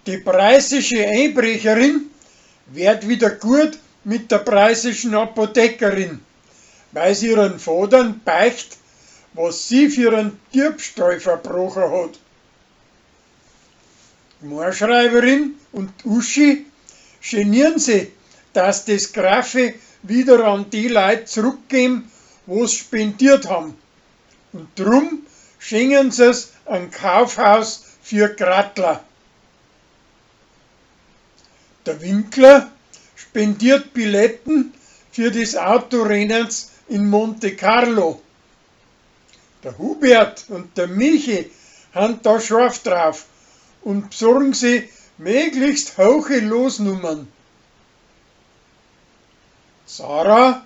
Die preußische Einbrecherin wird wieder gut mit der preußischen Apothekerin, weil sie ihren Vatern beicht, was sie für einen Diebstahl verbrochen hat. Die Moorschreiberin und Uschi genieren sich, dass das Graffe wieder an die Leute zurückgeben, wo's spendiert haben. Und drum schenken sie's ein Kaufhaus für Grattler. Der Winkler spendiert Billetten für das Autorennens in Monte Carlo. Der Hubert und der Michi han da scharf drauf und besorgen sie möglichst hohe Losnummern. Sarah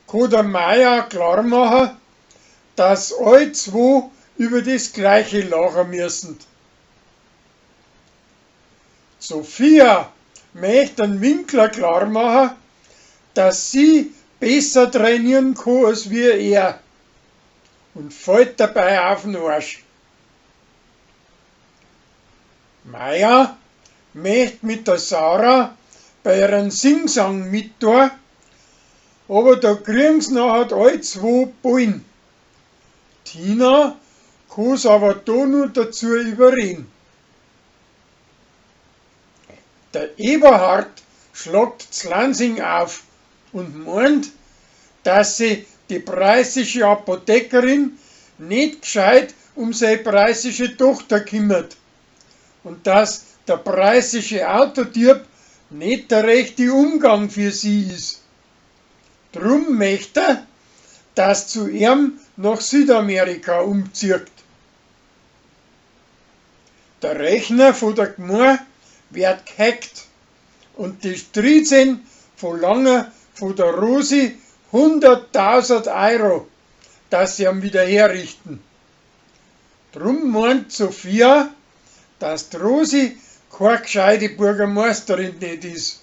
kann der Maya klar machen, dass alle zwei über das Gleiche lachen müssen. Sophia möchte den Winkler klar machen, dass sie besser trainieren kann als wie er und fällt dabei auf den Arsch. Maya möchte mit der Sarah bei ihrem Singsang mit tun, aber da kriegen sie nachher alle zwei Bullen. Tina kann's aber da nur dazu überreden. Der Eberhard schlagt Zlansing auf und meint, dass sie die preußische Apothekerin nicht gescheit um seine preußische Tochter kümmert und dass der preußische Autodieb nicht der rechte Umgang für sie ist. Drum möchte er, dass zu ihm nach Südamerika umzieht. Der Rechner von der Gmor wird gehackt und die Strizen verlangen von der Rosi 100.000 Euro, dass sie ihn wieder herrichten. Drum meint Sophia, dass die Rosi keine gescheite Bürgermeisterin nicht ist.